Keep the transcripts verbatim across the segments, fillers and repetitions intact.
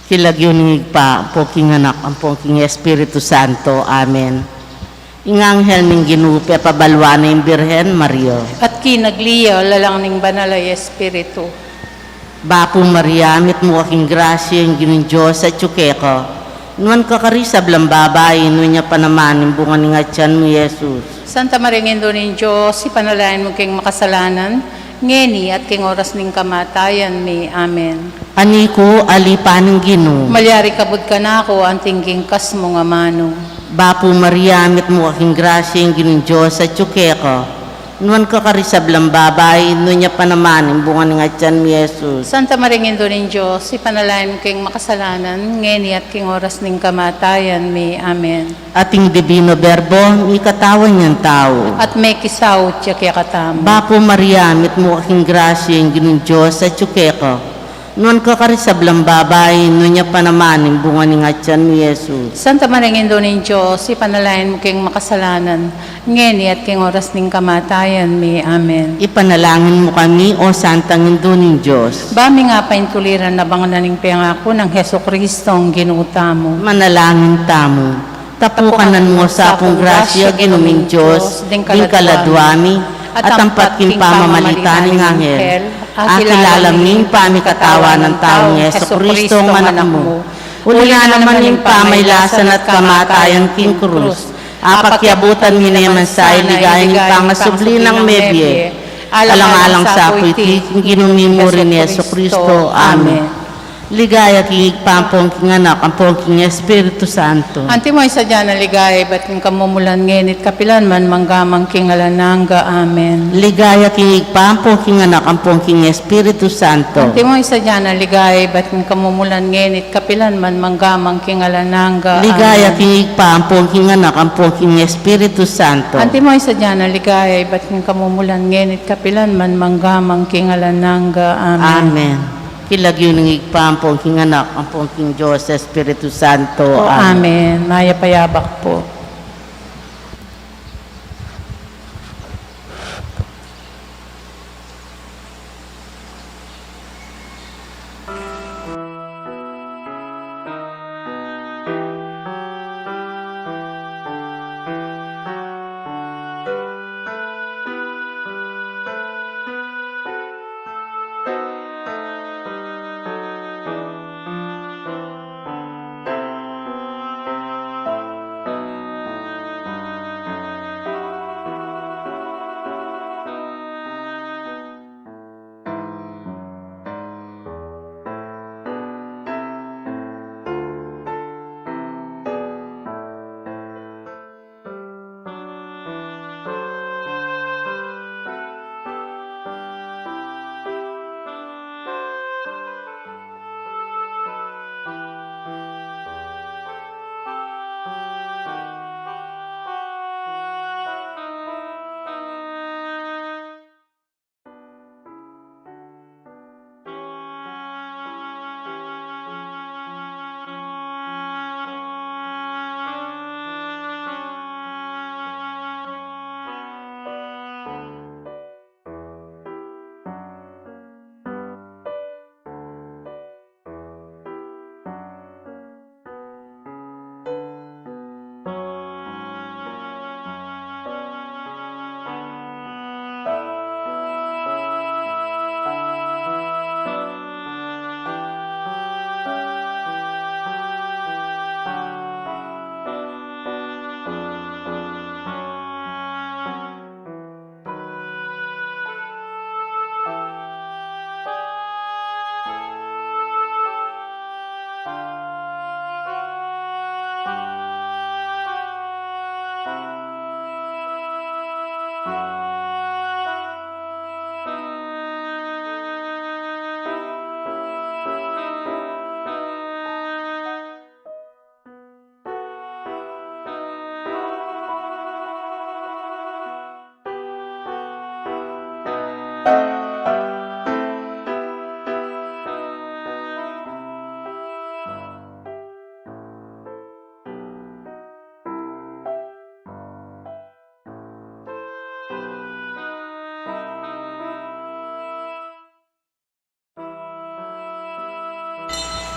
King lagyu ning Ibpa, ampon king Anak, ampon king Espiritu Santo. Amen. Ing anghel ning Ginu pepabaluan na ing Birhen Maria. At kinagli ya lalang ning Banal a Espiritu. Bapu Maria, mitmu ka king grasya, ing Ginung Dios atyu keka. Nuan ka karing sablang babai, nuan ya pa naman ing bunga ning atian mu, i Jesus. Santa Maria, Indu ning Dios, ipanalangin mu keng makasalanan, ngeni at king oras ning kamatayan mi. Amen. Ani ku, alipan ning Ginu. Malyari kabud kanaku anting king kas mung amanu. Bapu Maria, mitmu ka king grasya, ing Ginung Dios atyu keka. Nuan ka karing sablang babai, nuan ya pa naman ing bunga ning atian mu, i Jesus. Santa Maria, Indu ning Dios, ipanalangin mu keng makasalanan, ngeni at king oras ning kamatayan mi. Amen. At ing Divino Verbo, mikatawan yang tau. At mekisaut ya kekatamu. Bapu Maria, mitmu ka king grasya, ing Ginung Dios atyu keka. Nuan ka karing sablang babai, nuan ya pa naman ing bunga ning atian mu, i Jesus. Santa Maria, Indu ning Dios, ipanalangin mu keng makasalanan, ngeni at king oras ning kamatayan mi. Amen. Ipanalangin mu kami, O Santang Indu ning Dios. Ba ming apaintuliran abangan ning pengaku nang Jesukristong Ginu tamu. Manalangin tamu. Tapukanan mu sa kung grasya, Ginu ming Dios, ding kaladwa mi, at ampat king pamamalitan ning anghel, akilala mi ing pamikatawan nang taung Jesukristong Anak mu. Uli na naman ning pamailasan at kamatayan king krus, apakiabutan mi ne man sa ing ligaya ning pangasubli nang mebie. Alang-alang sa pu iti, king Ginu ming murin Jesucristo. Amen. Ligaya king Ibpa, ampon king Anak, ampon king Espiritu Santo. Antimo ing sadya nang ligaya ibat king kamumulan, ngeni at kapilan man, mangga man king alang angga. Amen. Ligaya king Ibpa, ampon king Anak, ampon king Espiritu Santo. Antimo ing sadya nang ligaya ibat king kamumulan, ngeni at kapilan man, mangga man king alang angga. Ligaya king Ibpa, ampon king Anak, ampon king Espiritu Santo. Antimo ing sadya nang ligaya ibat king kamumulan, ngeni at kapilan man, mangga man king alang angga. Amen. Amen. King lagyu ning Ibpa, ampon king Anak, ampon king Dios Espiritu Santo. O, amen. Amen. Mayap a yabak pu.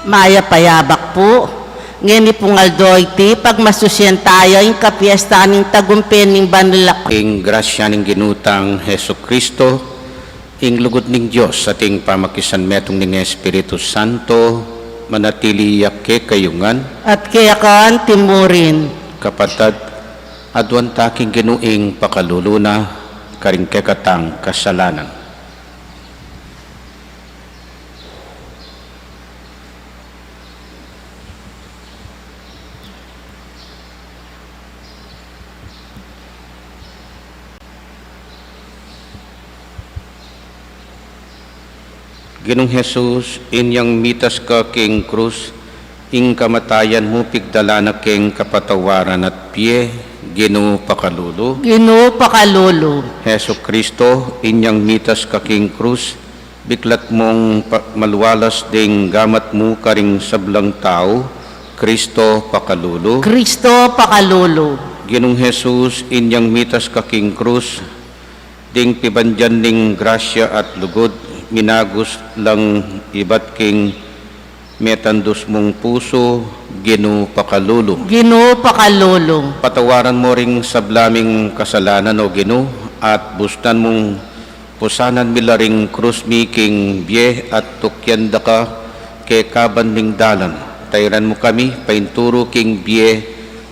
Mayap a yabak pu. Ngeni pung aldo iti, pagmasusyan taya ing kapiestan ning tagumpe ning banal a Ing grasya ning Ginu tang Jesucristo, ing lugud ning Dios, at ing pamakisanmetung ning Espiritu Santo, manatili ya kekayu ngan. At keka antimurin. Kapatad, aduan ta king Ginu ing pakalulu na karing kekatang kasalanan. Ginung Jesus, inyang mitas ka king krus, ing kamatayan mu pigdala na keng kapatawaran at bie, Ginu pakalulu. Ginu pakalulu. Jesucristo, inyang mitas ka king krus, biklat mung pa-, malualas ding gamat mu karing sablang tau, Cristo pakalulu. Cristo pakalulu. Ginung Jesus, inyang mitas ka king krus, ding pibandian ning grasya at lugud, minagus lang ibat king metandus mung pusu, Ginu pakalulu. Ginu pakalulu. Patawaran mu ring sabla ming kasalanan, O Ginu, at bustan mung pusanan mi la ring krus mi king bie at tukyan da ka kekaban ning dalan. Tairan mu kami painturu king bie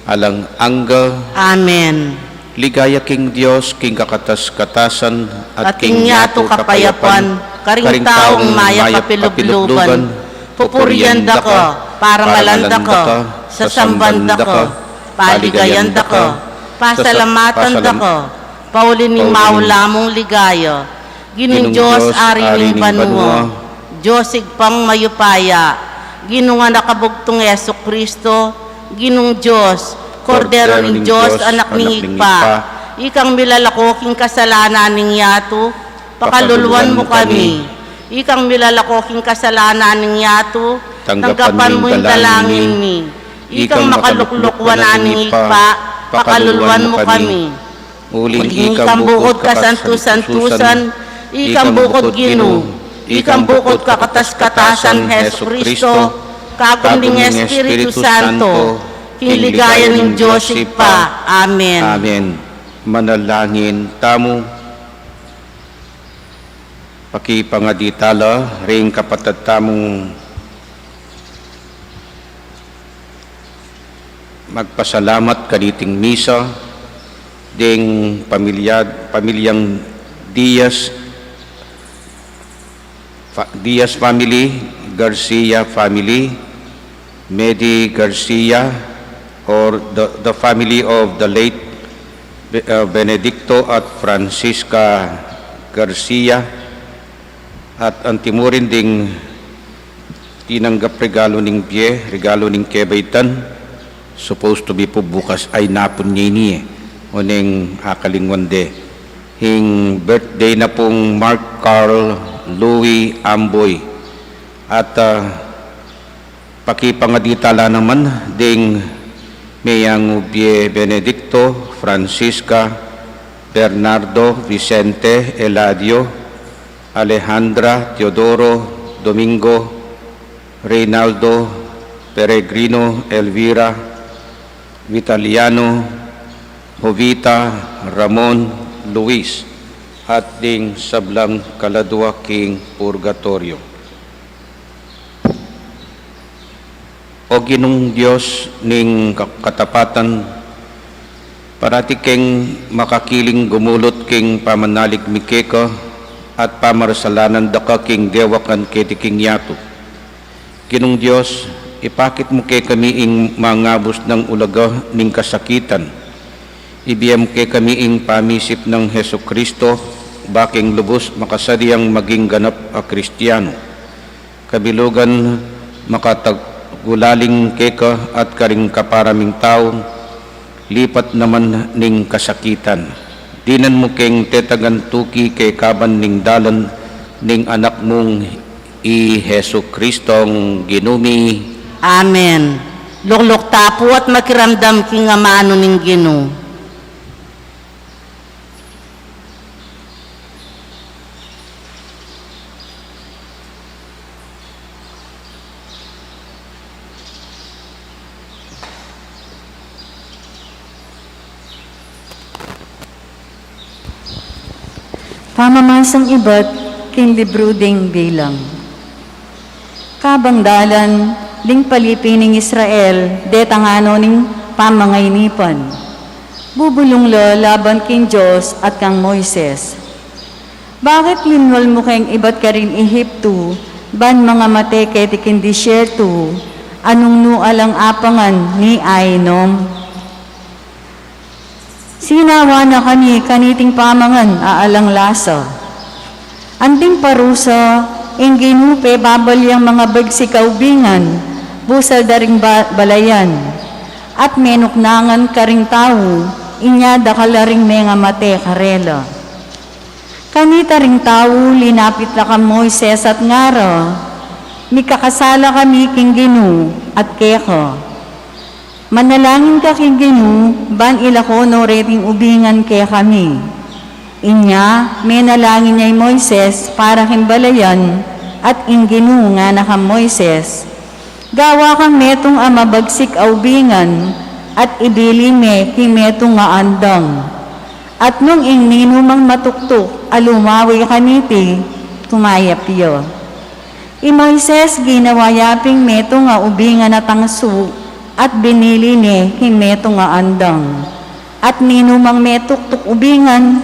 alang angga. Amen. Ligaya king Dios, king kakatas-katasan, at king yatu kapayapan, karing taung mayap a pilubluban, pupurian da ka, paramalan da ka, sasamban da ka, paligayan da ka, pasalamatan da ka, pauli ning maula mung ligaya. Ginung Dios, Ari ning banua, Dios Ibpang mayupaya, Ginung Anak a bugtung Jesucristo, Ginung Dios, Kordero ning Dios, Anak ning Ibpa, ikang milalako king kasalanan ning yatu, pakaluluan mu kami. Ikang milalako king kasalanan ning yatu, tanggapan mu ing dalangin mi. Ikang makalukluk wanan ning Ibpa, pakaluluan mu kami. Uling ikang bukud kasantu-santusan, ikang bukud Ginu, ikang bukud kakatas-katasan Jesucristo, kagum ning Espiritu Santo, king ligaya ning Dios Ibpa. Amen. Amen. Manalangin tamu. Pakipangadi tala ring kapatad tamung magpasalamat kaniting misa, ding pamilya, pamilyang Diaz, fa-, Diaz family, Garcia family, Medi Garcia, or the, the family of the late Be-, uh, Benedicto at Francisca Garcia, at antimurin ding tinanggap regalo ning bie, regalo ning kebaitan, supposed to be pu bukas, ay napun ne ini e, o neng akalingwan de. Ing birthday na pung Mark Carl Louis Amboy. At, ah, pakipangadi tala naman ding meyangu bie Benedicto, Francisca, Bernardo, Vicente, Eladio, Alejandra, Teodoro, Domingo, Reynaldo, Peregrino, Elvira, Vitaliano, Jovita, Ramon, Luis, at ding sablang kaladua king purgatoryo. O Ginung Dios ning ka-, katapatan, parati keng makakiling gumulut king pamanalig mi keka at pamarasalanan da ka king dewakan keti king yatu. Ginung Dios, ipakit mu kekami ing mangabus nang ulaga ning kasakitan. Ibie mu kekami ing pamisip nang Jesucristo, ba keng lubus makasadyang maging ganap a Kristiano. Kabilugan makatagulaling keka at karing kapara ming tau, lipat naman ning kasakitan. Dinan mu keng tetagan tuki kekaban ning dalan ning Anak mung i Jesucristong Ginu mi. Amen. Lukluk ta pu at makiramdam king amanu ning Ginu. Pamamasang ibat king libru ding Bilang. Kabang dalan ding palipi ning Israel, detang anu ning pamangainipan. Bubulung la laban king Dios at kang Moises. Bakit linwal mu keng ibat karin Ehiptu, ban mangamate keti king disyertu, a nung nu alang apangan ni ainom? Sinawa na kami kaniting pamangan a alang lasa. Anting parusa, ing Ginu pebabalyang mangabagsik a ubingan, busal da ring ba-, balayan, at menuknangan karing tau, inya dakal la ring mengamate karela. Kanita ring tau linapit la kang Moises at ngara, Mikakasala kami king Ginu at keka. Manalangin ka king Ginu, ban ilako no reting ubingan kekami. Inya, menalangin ya i Moises para king balayan, at ing Ginu ngana kang Moises, Gawa kang metung a mabagsik a ubingan, at ibili me king metung a andang. At nung ing ninumang matuktuk a lumawe kaniti, tumayap ya. I Moises ginawa ya ping metung a ubingan a tangsu, at binili ne king metung a andang. At ninumang metuktuk ubingan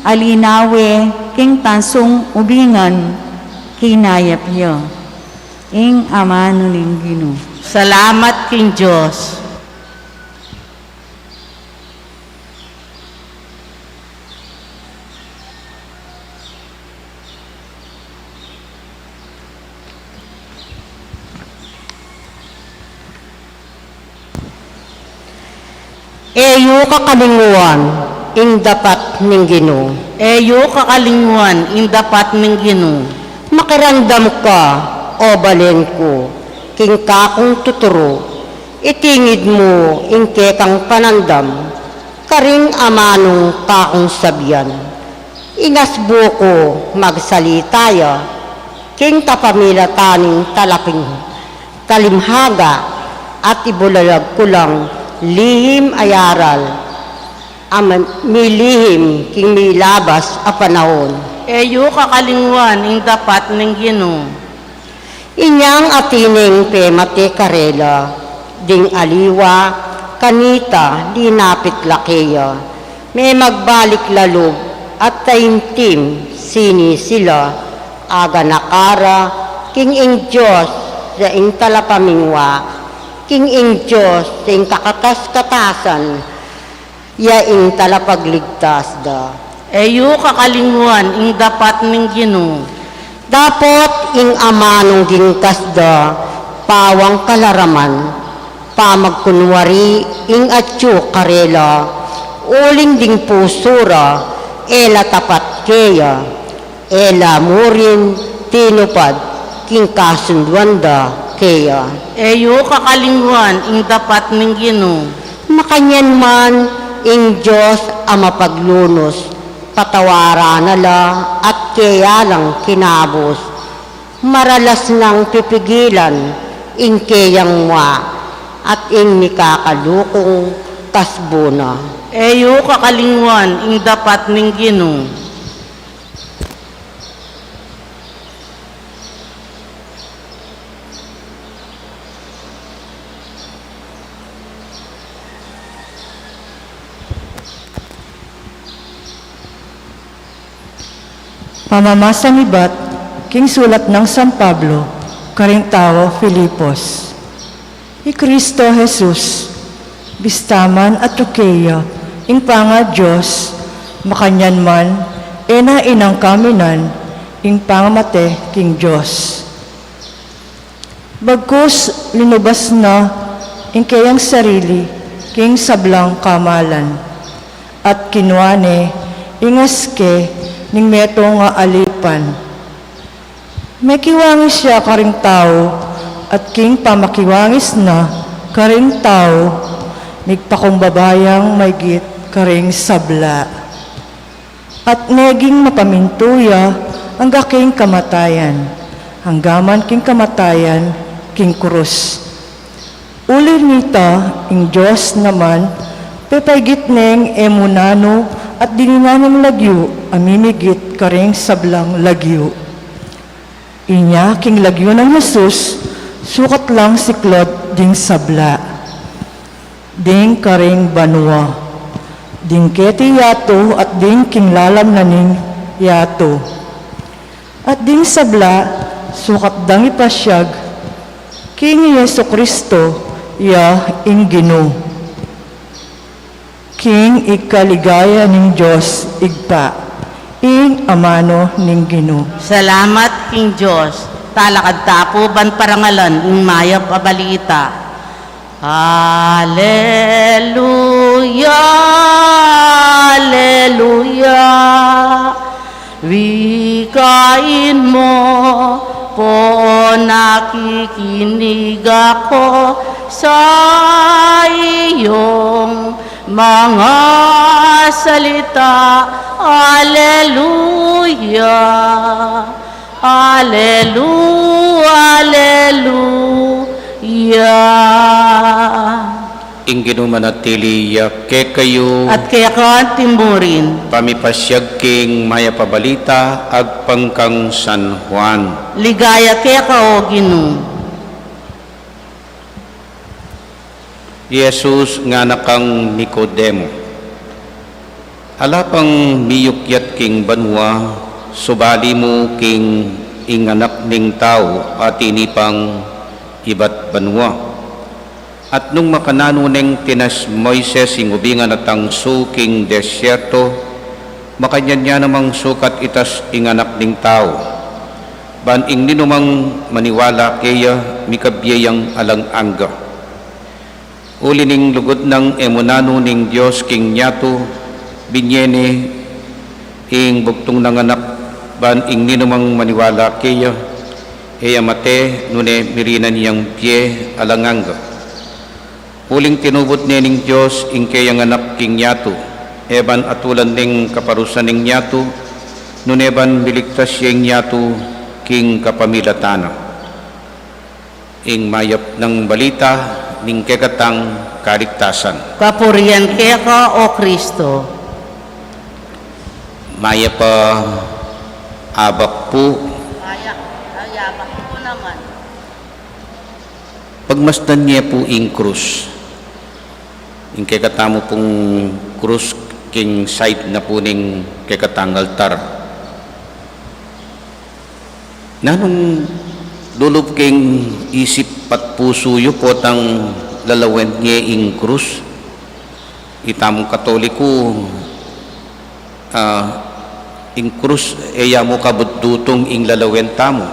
a linawe king tangsung ubingan, kinayap ya. Ing amanu ning Ginu. Salamat king Dios. E yu kakalinguan ing dapat ning Ginu. E yu kakalinguan ing dapat ning Ginu. Makiramdam ka, o balen ku, king kakung tuturu, itingid mu ing kekang panandam, karing amanung kakung sabian. Ing asbu ku magsalita ya, king kapamilatan ning talaping, talimhaga, at ibulalag ku lang lihim a aral, a ma-, milihim king milabas a panaun. E yu kakalinguan ing dapat ning Ginu. Inyang atin neng pemate karela, ding aliwa kanita linapit la keya, me magbalik la lub at taimtim sini sila, aganaka ra king ing Dios ya ing talapamingwa, king ing Dios ya ing kakatas-katasan, ya ing talapagligtas da. E yu kakalinguan ing dapat ning Ginu. Dapot ing amanung gingkas da, pawang kalaraman, pamagkunwari ing atyu karela, uling ding pusu ra, e la tapat keya. E la mu rin tinupad king kasunduan da keya. E yu kakalinguan ing dapat ning Ginu. Makanyan man ing Dios a mapaglunus, patawaran na la at keya lang kinabus. Maralas nang pipigilan ing keyang mua at ing mikakalukung kasbu na. E yu kakalinguan ing dapat ning Ginu. Pamamasang ibat king sulat nang San Pablo karing taga Filipos. I Kristo Jesus, bista man atyu keya ing pangaDios, makanyan man e na inangkaminan ing pangamate king Dios. Bagkus linubas na ing keyang sarili king sablang kamalan, at kinua ne ing aske ning metung a alipan. Mekiwangis ya karing tau, at king pamakiwangis na karing tau, migpakumbaba yang maigit karing sabla. At meging mapamintu ya angga king kamatayan, angga man king kamatayan king krus. Uli nita, ing Dios naman, pepaigit neng e mu nanu at dininan ning lagyu a mimigit karing sablang lagyu. Inya king lagyu nang Jesus, sukat lang siklud ding sabla, ding karing banua, ding keti yatu at ding king lalam na ning yatu. At ding sabla, sukat dang ipasiag king i Jesucristo ya ing Ginu, king ikaligaya ning Dios Ibpa, ing amanu ning Ginu. Salamat king Dios. Talakad ta pu ban parangalan ing mayap a balita. Aleluya, aleluya. Wikain mu pu, nakikinig aku sa iyong mga salita. Aleluya. Alelu-, aleluya. Ing Ginu manatili ya kekayu. At keka anti mu rin. Pamipasiag king mayap a balita agpang kang San Juan. Ligaya keka, o Ginu. I Jesus ngana kang Nicodemo, ala pang miyukyat king banua, subali mu king ing Anak ning Tau atin pang ibat banua. At nung makananu neng tinas Moises ing ubing a natangsu king desierto, makanyan ya namang sukat itas ing Anak ning Tau, ban ing ninumang maniwala keya mikabie yang alang angga. Uli ning lugud nang e mu nanu ning Dios king yatu, binye ne ing bugtung nang Anak, ban ing ninumang maniwala keya, e ya mate, nune mirinan yang bie alang angga. Uling tinubud ne ning Dios ing keyang Anak king yatu, e ban atulan neng kaparusan ning yatu, nune ban miligtas ya ing yatu king kapamilatan na. Ing mayap nang balita ning kekatang kaligtasan. Kapurian keka, o Kristo. Mayap a abak pu. Mayap, ay, abak pu naman. Pagmasdan ye pu ing krus. Ing kekatamu pung krus king side na pu ning kekatang altar. Nanung lulub king isip at pusu yu potang lalawen ye ing krus? Itamung Katoliko, ah, ing krus, e ya mu kabuddutung ing lalawen tamu.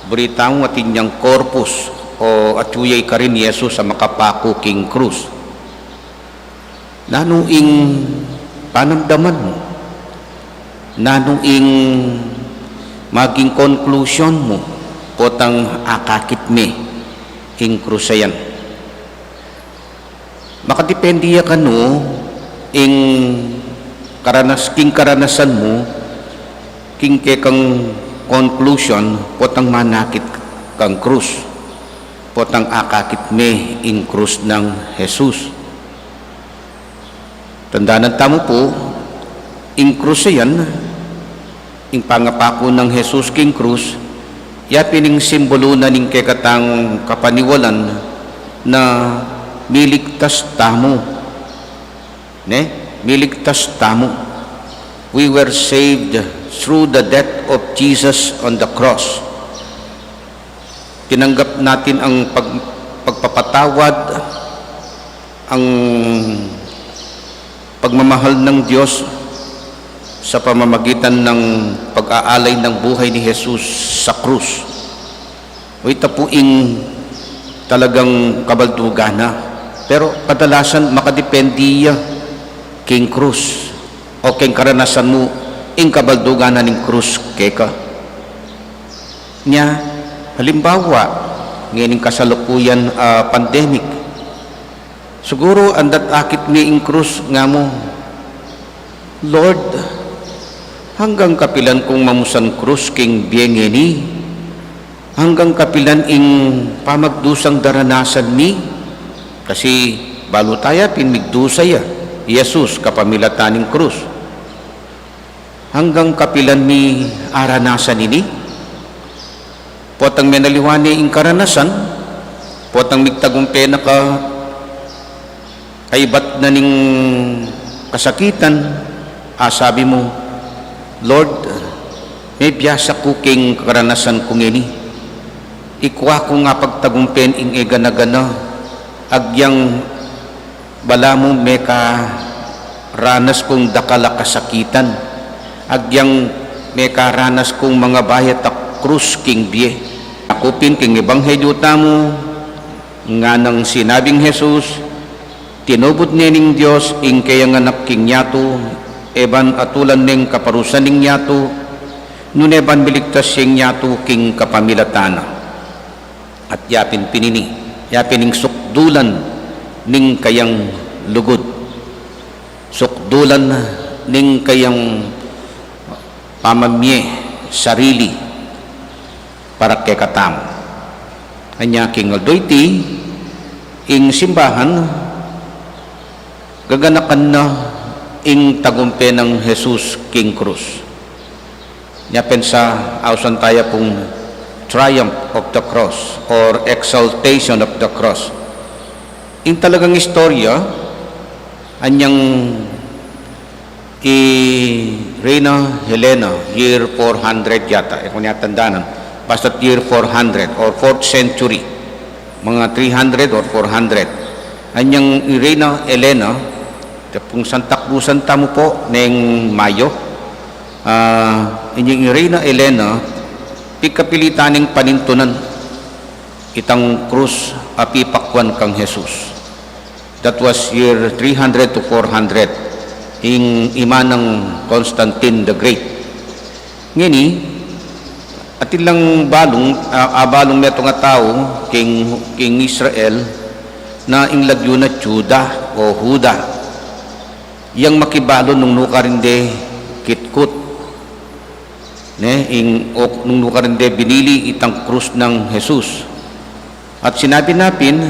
Buri tamu atin yang corpus, o atyu ya ikarin i Jesus a makapaku king krus. Nanu ing panamdaman mu? Nanu ing maging conclusion mu potang akakit me ing krus a yan? Makadepende ya kanu ing karanas-, king karanasan mu, king kekang conclusion, potang manakit kang krus, potang akakit me ing krus nang Jesus. Tandanan tamu pu, ing krus a yan, ing pangapaku nang Jesus king krus, ya pin ing simbolu na ning kekatang kapaniwalan na miligtas tamu. Ne? Miligtas tamu. We were saved through the death of Jesus on the cross. Tinanggap natin ang pag-, pagpapatawad, ang pagmamahal ng Diyos sa pamamagitan ng pag-aalay ng buhay ni Jesus sa krus. O, ita pu ing talagang kabaldugan na. Pero kadalasan makadepende ya king krus o king karanasan mu ing kabaldugan na ning krus keka. Nya, halimbawa, ngening kasalukuyan a pandemic, siguru andat akit me ing krus, nga mu, "Lord, hanggang kapilan kung mamusan krus king bie ngeni? Hanggang kapilan ing pamagdusang daranasan mi?" Kasi balu ta ya pin migdusa ya i Jesus kapamilatan ning krus. Anggang kapilan mi aranasan ini? Potang menaliwa ne ing karanasan, potang migtagumpe na ka kaibat na ning kasakitan, asabi mu, "Lord, mebiasa ku king karanasan kung ini. Ikua ku nga pagtagumpen ing egana-gana, agyang balamu mekaranas kung dakal a kasakitan, agyang mekaranas kung mangabayat a krus king bie." Akupin king ebanghelyu tamu, nganang sinabing Jesus, tinubud ne ning Dios ing keyang anak king yatu, e ban atulan neng kaparusan ning yatu, nune ban miligtas ya ing yatu king kapamilatan na. At yapin pin ini, yapin ing sukdulan ning kayang lugud, sukdulan ning kayang pamamie sarili para kekatamu. Anya king aldo iti, ing simbahan, gaganakan na ing tagumpe nang Jesus king krus. Nya pensa, ausan taya pung triumph of the cross or exaltation of the cross. Ing talagang istorya, anyang i Reyna Helena, year four hundred yata, e ku ne atandanan, basta't year four hundred or fourth century, mga three hundred or four hundred. Anyang i Reyna Helena, te pung Santa Cruzan tamu po neng Mayo, ah, inyang i Reyna Helena, pigkapilitan neng panintunan itang krus a pipakwan kang Jesus. That was year three hundred to four hundred, ing imanang Constantine the Great. Ngeni, atin lang balung, ah, abalung metung a tau king, king Israel na ing lagyu na Juda o Huda. Yang makibalu nung nukarin de kitkut, ne, ing, o nung nukarin de binili itang krus nang Jesus. At sinabi na pin,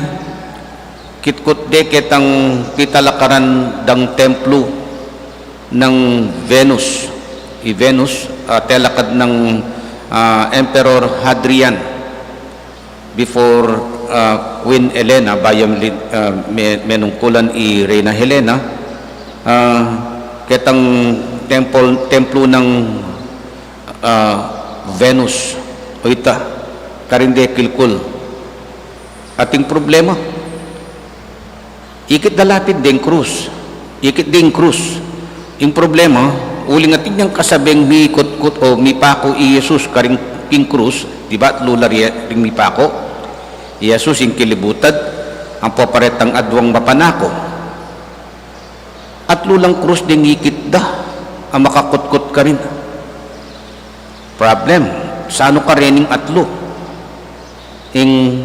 kitkut de ketang pitalakaran dang templu nang Venus. I Venus, ah, telakad nang, ah, Emperor Hadrian before, ah, Queen Helena, bayu ya, ah, me-, menungkulan i Reyna Helena, ah, ketang templ-, templu nang, ah, Venus, o ita, karin de kilkul. Ating problema, ikit da lapid deng krus. Ikit deng krus. Ing problema, uling atin yang kasabing mikutkut o mipaku i Jesus karing king krus, di ba, atlu la ri-, ring mipaku. I Jesus ing kilibutad, ampo paretang adwang mapanaku. Atlu lang krus deng ikit da a makakutkut karin. Problem, sanu karening atlu? Ing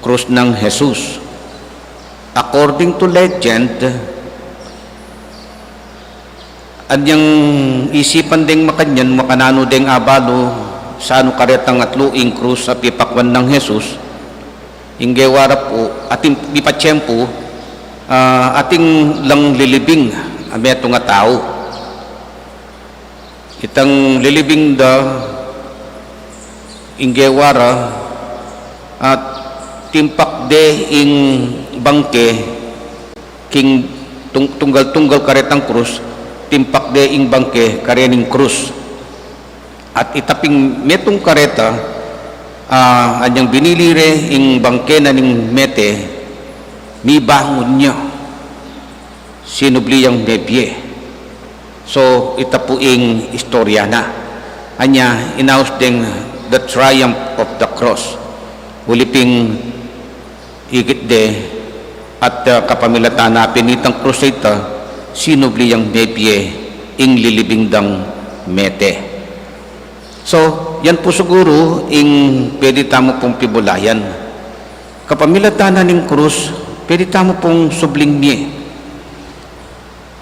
krus nang Jesus. According to legend, anyang isipan deng makanyan, makananu deng abalu, sanu karetang atlu ing krus a pipakwan nang Jesus, ing gewa ra pu, atin, mipatiempu, ah, atin lang lilibing a metung a tau. Itang lilibing da ing gewa ra at timpak de ing bangke king tung-, tunggal-tunggal karetang krus, timpak de ing bangke karening krus. At ita ping metung kareta, ah, anyang binili re ing bangke na ning mete, mibangun ya. Sinubli yang mebie. So, ita pu ing istorya na. Anya, inaus deng the triumph of the cross. Uli ping ikit de at, ah, kapamilatan na pin itang krus a ita, sinubli yang mebie ing lilibing dang mete. So, yan pu siguru ing pwede tamu pung pibulayan. Kapamilatan na ning krus, pwede tamu pung subling mie.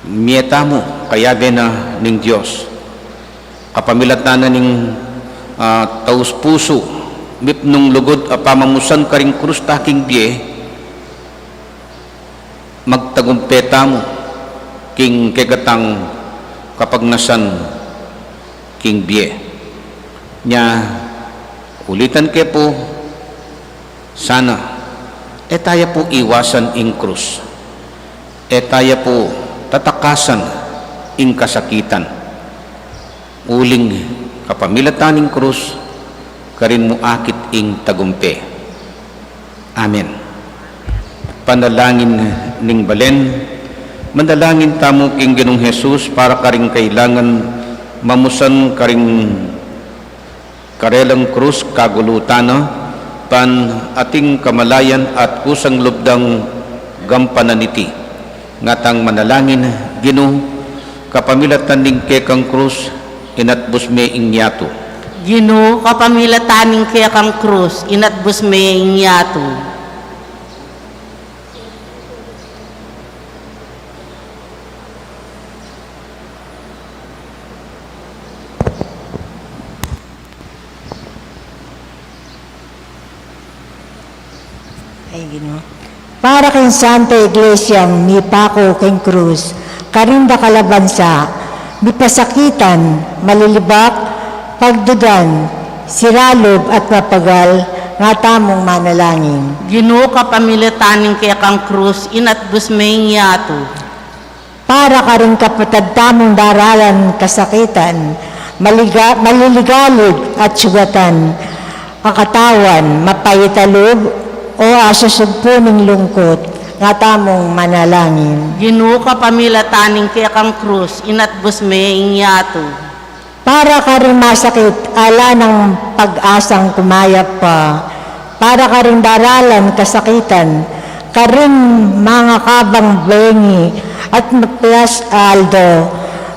Mie tamu, kayabe na ning Dios. Kapamilatan na ning, ah, taus pusu, mipnung lugud a pamamusan karing krus ta king bie, magtagumpe tamu king kekatang kapagnasan king bie. Nya, ulitan ke pu sana, e taya pu iwasan ing krus. E taya pu tatakasan ing kasakitan. Uling kapamilatan ning krus, karin mu akit ing tagumpe. Amen. Panalangin ning balen. Manalangin tamu king Ginung Jesus para karing kailangan mamusan karing karelang krus kagulutan na, ban ating kamalayan at kusang lub dang gampanan iti. Ngatang manalangin, Ginu, kapamilatan ning kekang krus, inatbus me ing yatu. Ginu, kapamilatan ning kekang krus, inatbus me ing yatu. Ay, Ginu. Para king Santa Iglesiang mipaku king krus, karin dakal a bansa, mipasakitan, malilibak, pagdudan, sira lub at mapagal, nga tamung manalangin. Ginu, kapamilatan ning kekang krus, inatbus me ing yatu. Para karing kapatad tamung daralan kasakitan, maliga-, maliligalig at sugatan, kakatawan, mapait a lub, o asusugpu ning lungkut, nga tamung manalangin. Ginu, kapamilatan ning kekang krus, inatbus me ing yatu. Para karing masakit, ala nang pag-asang kumayap pa. Para karing daralan kasakitan, karing mangakabang bengi at mapias a aldo.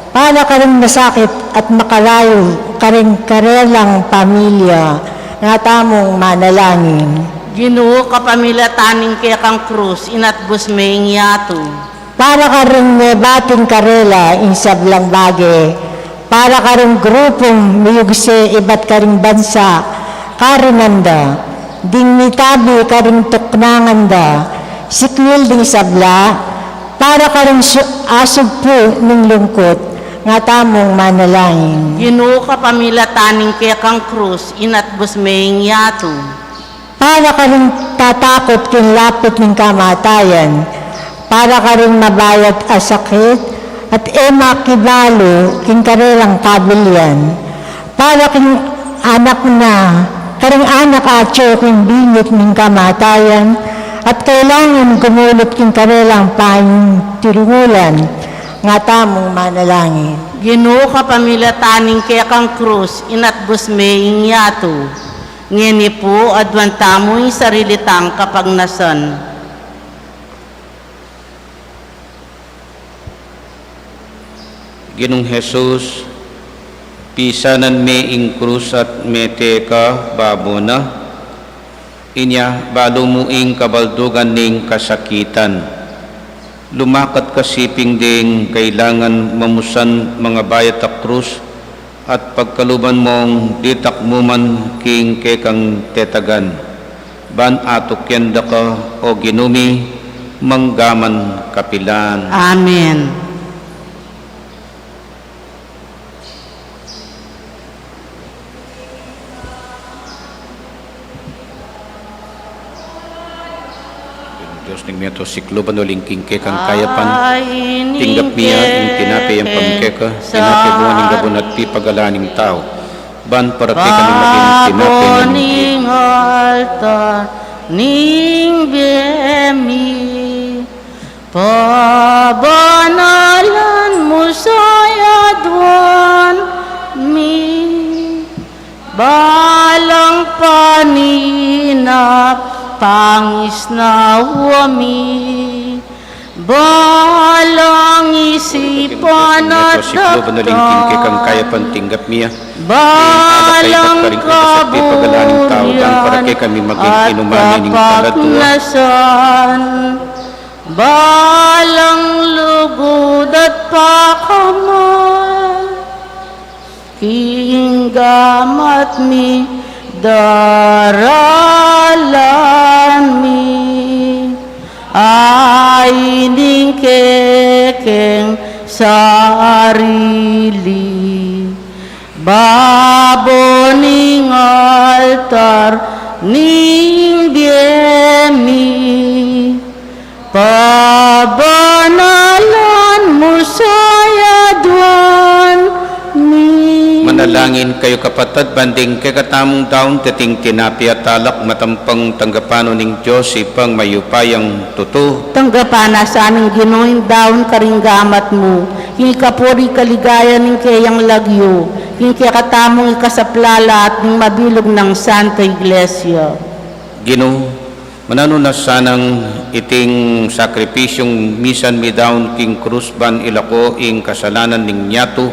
Para karing masakit at makarayu, karing karelang pamilya, nga tamung manalangin. Ginu, kapamilatan ning kekang krus, inatbus me ing yatu. Para karing mebating karela ing sablang bage, para karing grupung miyugse ibat karing bansa, karinan da, ding mitabi karing tuknangan da, sikwil ding sabla, para karing su-, asugpu ning lungkut, nga tamung manalangin. Ginu, kapamilatan ning kekang krus, inatbus me ing yatu. Para karing tatakut king lapit ning kamatayan, para karing mabayat a sakit, at e makibalu king karelang kabilian, para king anak na, karing anak atyu king bingit ning kamatayan, at kailangan gumulut king karelang panintirungulan, nga tamung manalangin. Ginu, kapamilatan ning kekang krus, inatbus me ing yatu. Ngeni pu, aduan tamu ing sarili tang kapagnasan. Ginung Jesus, pisanan me ing krus at mete ka babo na. Inya, balu mu ing kabaldugan ning kasakitan. Lumakat ka siping ding kailangan mamusan mangabayat a krus at pagkaluban mung ditak mu man king kekang tetagan. Ban atukyan da ka, o Ginu mi, manggaman kapilan. Amen. Dios ning meto sikluban uling king kekang kayapan, tinggap mi ya ing tinape yang pamkeka, tinape bunga ning gabun at pipagalan ning tau. Ban para kekami maging tinape ning bie. Altar ning bie mi. Pabanalan mu sa aduan mi, balang paninap, pangisnawa mi, balang isipan at siklo, banaling king kekang kayapan tinggap mi ya, balang kaburian at kapagnasan. Balang lugud at pakamal, balang lugud at pakamal, king gamat mi, daralan mi, ay ning kekeng sarili. Babo ning altar ning bie mi, pabanalan mu sa aduan mi. Manalangin kayu, kapatad, ban ding kekatamung daun, deting tinape at alak, matampang tanggapan no ning Dios Ibpang mayupayang tutu. Tanggapan na sa ning Ginu ing daun karing gamat mu, king kapurian at kaligayan ning keyang lagyu, king kekatamung ikasaplala at ning mabilug nang Santa Iglesia. Ginu, mananu na sanang iting sakripisyung misan mi daun king krus ban ilako ing kasalanan ning yatu,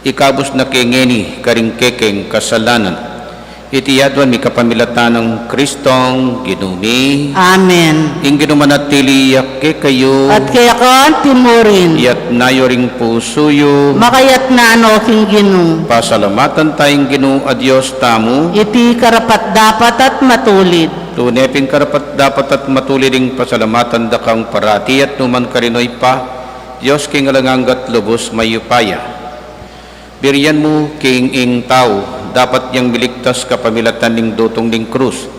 ikabus na ke ngeni karing kekeng kasalanan. Iti aduan mi kapamilatan nang Kristong Ginu mi. Amen. Ing Ginu manatili ya kekayu. At keka mu rin. Iyatas yu ring pusu yu. Makayatas no king Ginu. Pasalamatan taya ing Ginu a Dios tamu. Iti karapat-dapat at matulid. Tune pin karapat-dapat at matulid ing pasalamatan da kang parati at nukarin man karin, Ibpa, Dios king alang angga at lubus mayupaya. Birian mu king ing tau dapat yang miligtas kapamilatan ning dutung ning krus,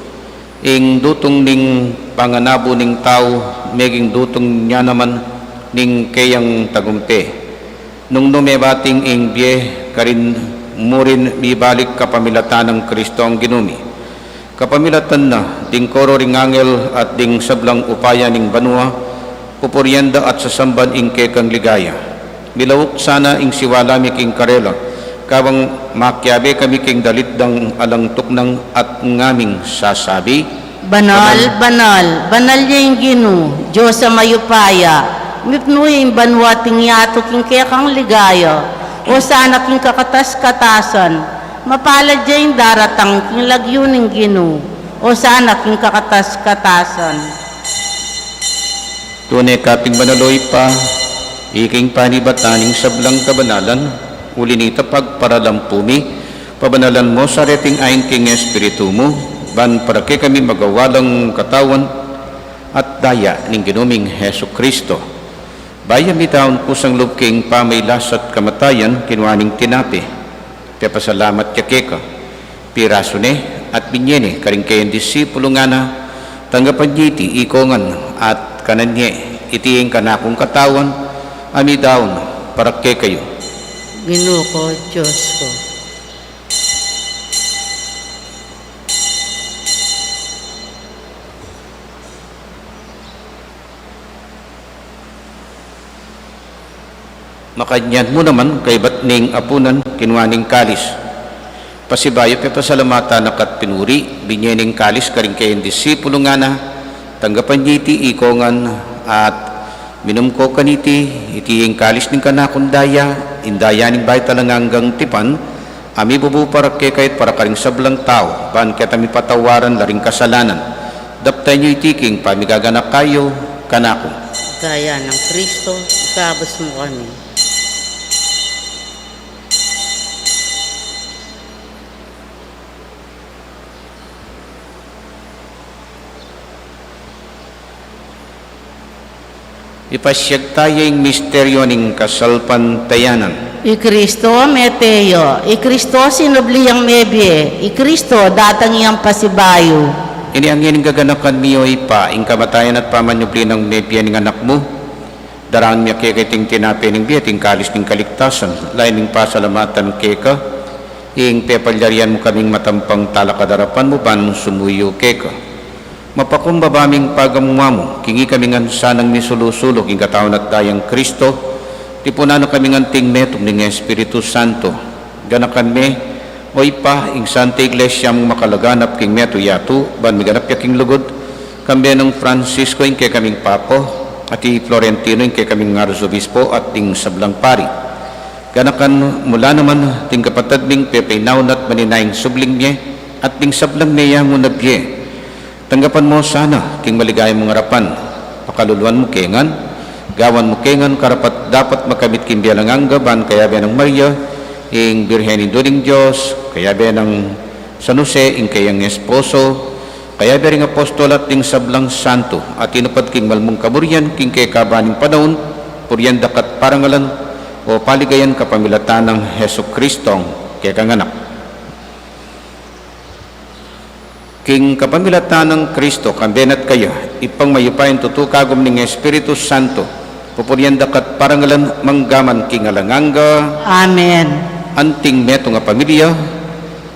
ing dutung ning panganabu ning tau, meging dutung ya naman ning keyang tagumpe. Nung nu mebating ing bie, karin mu rin mibalik kapamilatan nang Kristong Ginu mi. Kapamilatan na ding koro ring angel at ding sablang upaya ning banua, pupurian da at sasamban ing kekang ligaya. Milauk sana ing siwala mi king karela, kabang makiabe kami king dalit dang alang tuknang at ngaming sasabi: Banal, banal, banal ya ing Ginu, Dios a mayupaya. Mipnu ya ing banua at ing yatu king kekang ligaya. Osana king kakatas-katasan. Mapalad ya ing daratang king lagyu ning Ginu. Osana king kakatas-katasan. Tune ka pin banal, o Ibpa, ika ing panibatan ning sablang kabanalan, uli na nita pagparalampu mi, pabanalan mu sa reting ain king Espiritu mu, ban para kekami magawa lang katawan at daya ning Ginu ming Jesucristo. Bayu ya midaun kusang lub king pamagkasakit at kamatayan, kinua ne ing tinape, pepasalamat ya keka, pirasu ne, at binie ne karing kayang disipulu, ngana: Tanggapan ye iti ikong ngan at kanan ye, iti ing kanakung katawan, a midaun para kekayu. Ginu ku, Dios ku. Makanyan mu naman, kaybat ning apunan, kinua ne ing kalis, pasibayu pepasalamatan na ka at pinuri, binie ne ing kalis karing kayang disipulu, ngana: Tanggapan ye iti ikong ngan at minum ko kaniti, iti ing kalis ning kanakung daya, ing daya ning bayu at alang anggang tipan, a mibubu para kekayu at para karing sablang tau, ban keta mipatawaran la ring kasalanan. Daptan yu iti king pamigaganaka yu kanaku. Daya nang Kristo, ikabus mu kami. Ipasyag taya ing misteryu ning kasalpantayanan. I Kristo mete ya, i Kristo sinubli yang mebie, i Kristo datang yang pasibayu. Ini angin ing gaganakan mi, o Ibpa, ing kamatayan at pamanyubli nang mebie ning Anak mu. Darang mi keka iting tinape ning bie at ing kalis ning kaligtasan, lalu ming pasalamatan keka, ing pepalyarian mu kaming matampang talakad king arapan mu ban sumuyu keka. Mapakumbaba ming pagamu-amu, king ikami ngan sanang misulu-sulu king katawan at dayang Kristo, tipunan na kaming anting metung ning Espiritu Santo. Ganakan me, o Ibpa, ing Santa Iglesia mung makalaganap king metung yatu, ban miganap ya king lugud, kambe nang Francisco ing kekaming Papa, at i Florentino ing kekaming Arsobispo, at ding sablang pari. Ganakan mu la naman ding kapatad ming pepeinaun at maninayang subling mie, at ding sablang meyangu na bie. Tanggapan mu sana king maligaya mung arapan. Pakaluluan mu ke ngan, gawan mu ke ngan karapat-dapat makamit king bie alang angga, ban kayabe nang Maria, ing Birhen Indu ning Dios, kayabe nang San Jose, ing kayang esposo, kayabe ring apostol at ding sablang santo, a tinupad king malmung kaburian king kekaban ning panaun, purian da ka at parangalan, o paligayan kapamilatan nang Jesucristong kekang anak. King kapamilatan nang Kristo, kambe na at kaya, Ibpang mayupaya, tutu kagum ning Espiritu Santo, pupurian da ka at parangalan manggaman king alang angga. Amen. Anting metung a pamilya,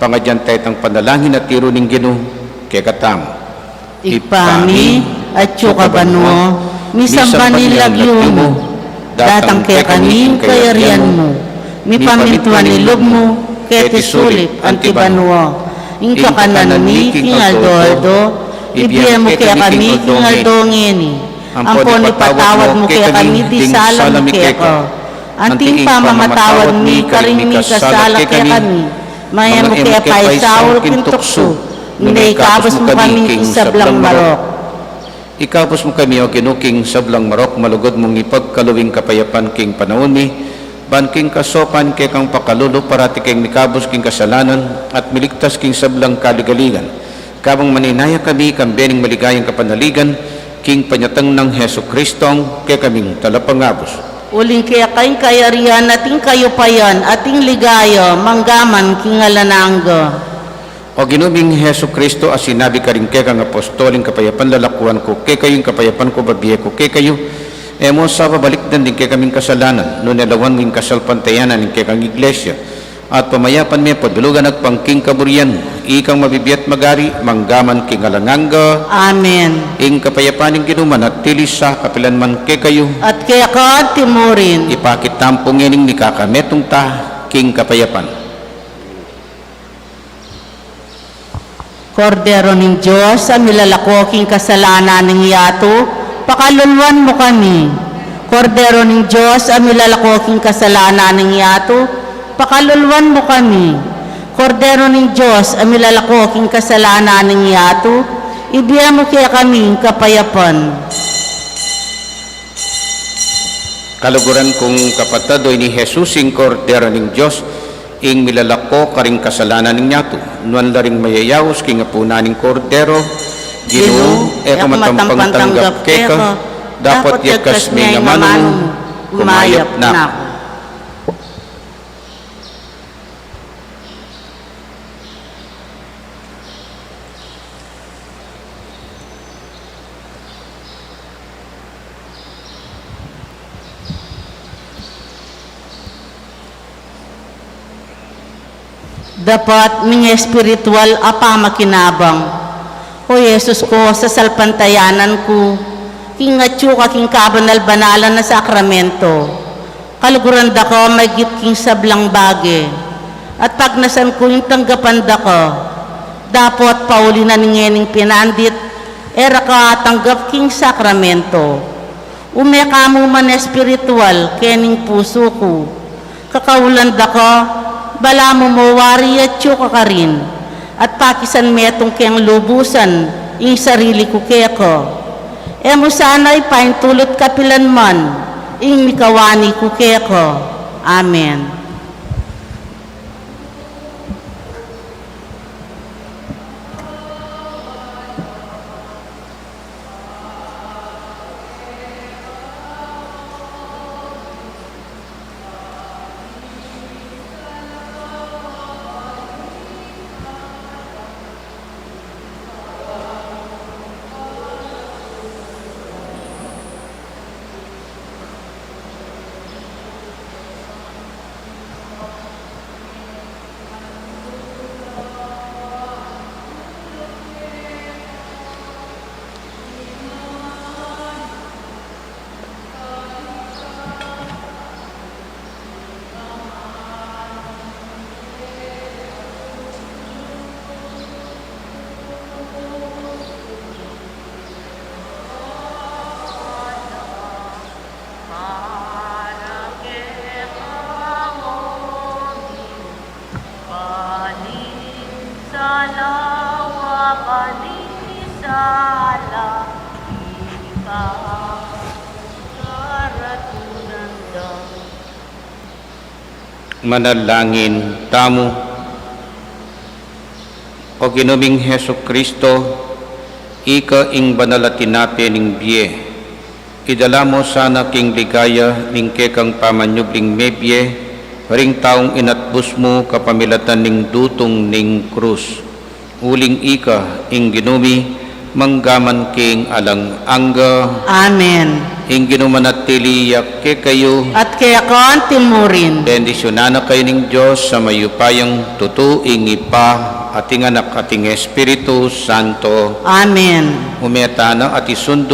pangadyan ta itang panalangin a tiru ning Ginu kekatamu. Ibpa mi, atyu ka banua, misamban ya ing lagyu mu, datang kekami ing kayarian mu, mipamintuan ing lub mu, keti sulip anti banua. Ing kakanan mi king aldo-aldo, ibie mu kekami king aldo ngeni. Ampon ipatawad mu kekami ding sala mi keka, anti ing pamamatawad mi karing mikasala kekami. Manga e mu ke paisaul king tuksu, nune ikabus mu kami king sablang marok. Ikabus mu kami, O Ginu, king sablang marok, malugud mung ipagkalub ing kapayapan king panaun mi, ban king kasaupan ning kekang pakalulu, parati keng mikabus king kasalanan at miligtas king sablang kaligaligan. Kabang maninaya kami, kambe ning maligayang kapanaligan, king panyatang nang Jesucristong kekaming Talapangabus. Uling keka ing kayarian at ing kayupayan at ing ligaya, manggaman king alang angga. O Ginu ming Jesucristo, a sinabi karing kekang apostol, ing kapayapan lalakuan ku kekayu, ing kapayapan ku babie ku kekayu, e mu sa babalikdan ding kekaming kasalanan, nune lawan mu ing kasalpantayanan ning kekang Iglesia, at pamayapan me pabilugan agpang king kaburian mu, ikang mabibie at magari, manggaman king alang angga. Amen. Ing kapayapan ning Ginu manatili sa kapilan man kekayu. At keka anti murin. Ipakit tamu pu ngening mikakametung ta king kapayapan. Kordero ning Dios, a milalako king kasalanan ning yatu, pakaluluan mu kami. Kordero ning Dios, a milalako king kasalanan ning yatu, pakaluluan mu kami. Kordero ning Dios, a milalako king kasalanan ning yatu, ibie mu kekami ing kapayapan. Kaluguran kung kapatad, o ini Jesus, ing Kordero ning Dios, ing milalako karing kasalanan ning yatu. Nuan la ring mayayaus king apunan ning Kordero. Ginu, e ku matampang tanggap keka, dapot yagkas me ing amanu mu, kumayap na ku. Dapat ming espiritual a pamakinabang. O Jesus ku, sasalpantayanan ku king atyu ka king kabanal-banalan a sakramento. Kaluguran da ka maigit king sablang bage, at pagnasan ku ing tanggapan da ka. Dapot pauli na ning ngening pinandit, e ra ka atanggap king sakramento. Ume ka mu man espiritual kening pusu ku. Kakaulan da ka, balamu mo wari atyu ka karin, at pakisan metung keng lubusan ing sarili ku keka. E mu sana ipaintulut kapilan man ing mikawani ku keka. Amen. Manalangin tamu. O Ginu ming Jesucristo, ika ing banal a tinape ning bie. Idala mo sana king ligaya ning kekang pamanyubling mebie, Ring taung inatbus mu kapamilatan ning dutung ning krus. Uling ika ing Ginu mi, mangga man king alang angga. Amen. Ing Ginu manatili ya kekayu. At keka naman murin. Bendisyunan na kayu ning Dios a mayupayang tutu, ing Ibpa, at ing Anak, at ing Espiritu Santo. Amen. Ume tana at isundu